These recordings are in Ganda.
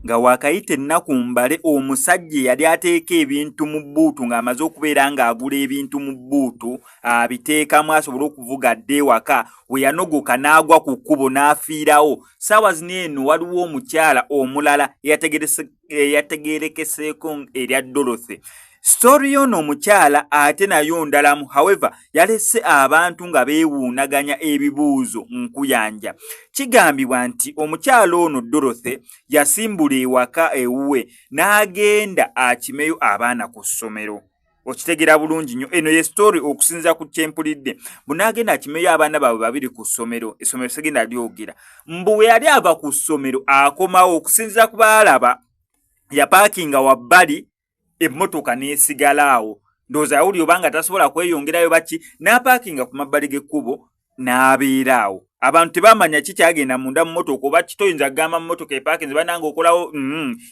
Nga waakayita ennaku mbale, omusajja eyali ateeka ebintu mu bbuutu ng'amaze okubeera ng'agula ebintu mu bbuutu abiteekamu asobole okuvuga adde ewaka, we yanogoka n'agwa ku kkubo n'afiirawo. Ssaawa zino eno waliwo omukyala omulala eyategeerekeseeko erya Dorothy. Story y'ono omukyala ate nayo ndalamu, however yalese abantu nga beewuunaganya ebibuuzo nkuyanja. Kigambibwa nti omukyala ono Dorothy yasimbula ewaka ewuwe n'agenda akimeyo abaana ku ssomero. Okitegera bulungi nnyo, eno ye story okusinziira ku kyempulidde. Mbu n'agenda akimeyo abaana baabwe babiri ku ssomero, essomero sigenda lyogera. Mbu we yali ava ku ssomero akomawo, okusinziira ku baalaba yapaakinga wabbali emmotoka n'esigala awo. Ndowooza yawulira obanga tasobola kweyongerayo baki, n'apaakinga ku mabbali g'ekkubo n'abeera awo. Abantu tebamanya ki kyagenda munda mu mmotoka oba kitoyinza kugamba mmotoka epaakinze banange okolawo.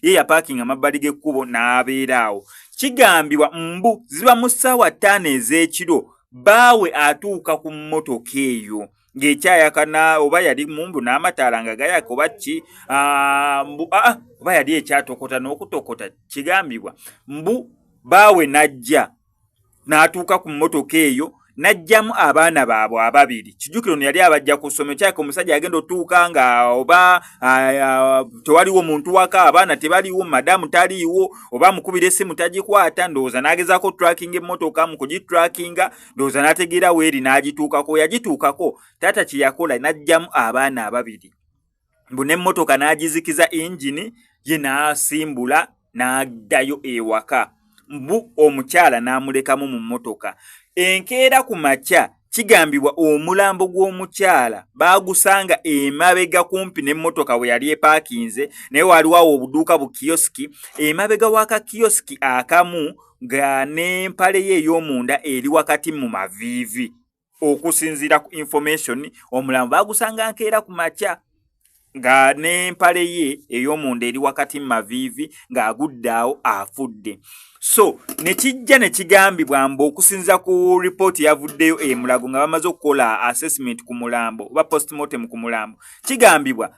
Ye yapaakinga amabbali g'ekkubo n'abeera awo. Kigambibwa mbu ziba mu ssaawa 5 ez'ekiro baawe atuuka ku mmotoka eyo ng'ekyayakana, oba yali mumbu n'amataala nga gayaka oba ki, mbu oba yali ekyatokota n'okutokota. Kigambibwa mbu baawe n'ajja n'atuuka ku mmotoka eyo n'aggyamu abaana baabwe ababiri. Kijjukiro no yali abajja ku ssomero. Kyaleka omusajja yagenda otuuka nga oba tewaliwo muntu waka, abaana tebaliwo, madamu taliiwo, oba amukubira essimu tagikwata. Ndowooza n'agezaako tracking emmotoka, mu kugitrackinga ndowooza n'ategeera weeri n'agituukako. Yagituukako, taata kye yakola n'aggyamu abaana ababiri mbu n'emmotoka n'agizikiza engine ye, n'asimbula n'addayo ewaka, mbu omukyala n'amulekamu mu mmotoka. Enkeera ku makya kigambibwa omulambo gw'omukyala baagusanga emabega kumpi n'emmotoka we yali epaakinze, naye waaliwo awo obuduuka bu kiyosiki, emabega w'akakiyosiki akamu, nga n'empale ye ey'omunda eri wakati mu maviivi. Okusinziira ku information, omulambo baagusanga nkeera ku makya nga n'empale ye ey'omunda eri wakati mu maviivi, ng'agudde awo afudde. So ne kijja ne kigambibwa mbu okusinziira ku ripooti yavuddeyo e Mulago nga bamaze okukola assessment ku mulambo oba postmortem ku mulambo, kigambibwa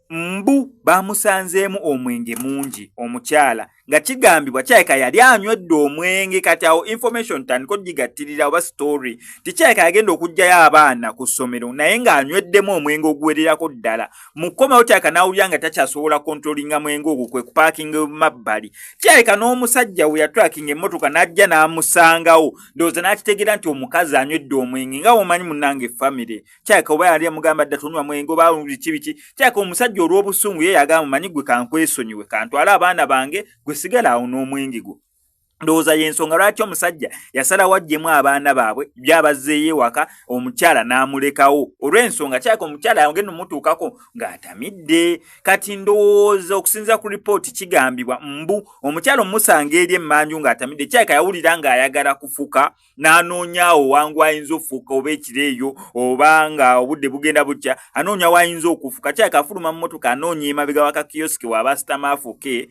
mbu bamusanzeemu omwenge mungi omukyala, nga kigambibwa kyaleka yali anywedde omwenge. Kati awo information tandika ogigattirira oba story tikyaleka yagenda okuggyayo abaana ku ssomero naye ng'anyweddemu omwenge oguwererako ddala. Mu kukomawo kyaleka n'awulira nga takyasobola controllinga mwenge ogwo, kwe kupaakinga mabbali. Kyaleka n'omusajja we yatrackinga emmotoka n'ajja n'amusangawo, ndowooza n'akitegeera nti omukazi anywedde omwenge. Nga womanyi munnange famire, kyaleka oba yali amugamba dda tonywa mwenge oba biki biki, kyaleka omusajja olw'obusungu ye yagamba, manyi gwe kankwesonyiwe, kantwale abaana bange, gwe sigala awo n'omwenge gwo. Ndowooza y'ensonga lwaki omusajja yasalawo aggyemu abaana baabwe byabazzeeyo ewaka, omukyala n'amulekawo, olw'ensonga kyaleka omukyala agenda omutuukako ng'atamidde. Kati ndowooza okusinziira ku ripooti kigambibwa mbu omukyala omusanga eri emmanju ng'atamidde, kyaleka yawulira ng'ayagala kufuka n'anoonya awo wangu ayinza okufuuka, oba ekiro eyo oba nga obudde bugenda bukya, anoonya w'ayinza okufuka. Kyaleka afuluma mu mmotoka anoonya emabega w'akakiyosiki waaba asitama afuke.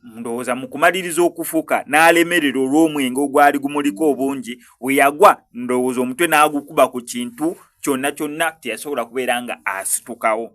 Ndowooza mu kumaliriza okufuka n'alemerera olw'omwenge ogwali gumuliko obungi, we yagwa ndowooza omutwe n'agukuba ku kintu kyonna kyonna, teyasobola kubeera nga asitukawo.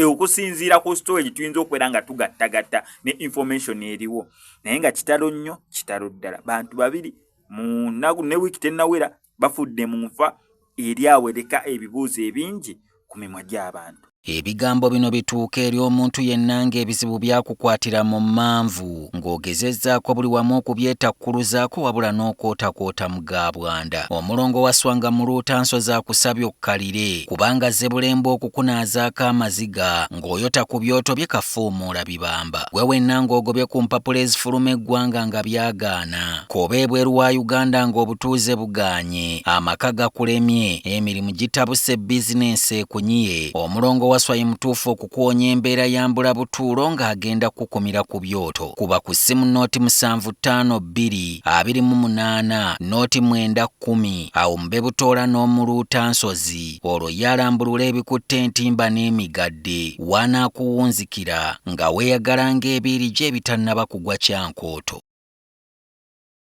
Okusinziira ku story tuyinza okubeera nga tugattagatta ne information eriwo, naye nga kitalo nnyo, kitalo ddala. Bantu babiri mu nnaku ne wiiki tennawera bafudde mu nfa eri awereka ebibuuzo ebingi ku mimwa gy'abantu. Ebigambo bino bituuka eri omuntu yenna ng'ebizibu byakukwatira mu mmanvu, ng'ogezezzaako buli wamu okubyetakkuluzaako wabula n'okwotakwota mu ga bwanda. Omulongo waswanga muluuta nsozi akusabye okkalire, kubanga Zebulembe okukunaazaako amaziga ng'oyota ku byoto bye kafuumuula bibamba. Gwe wenna ng'ogobye ku mpapula ezifuluma eggwanga nga byagaana, k'obe ebweru wa Uganda ng'obutuuze bugaanye, amaka gakulemye, emirimu gitabuse, bizinensi ekunyiye, omulongo waswa ye mutuufu okukuwonya embeera ya mbulabutuulo ng'agenda kukukumira ku byoto. Kuba ku ssimu 0 752 28 0 9 10, awo mube butoola n'omuluuta nsozi, olwo ye alambulula ebikutte entimba n'emigadde w'anaakuwunzikira nga weeyagala ng'ebiiri gye ebitannaba kugwa kyankooto.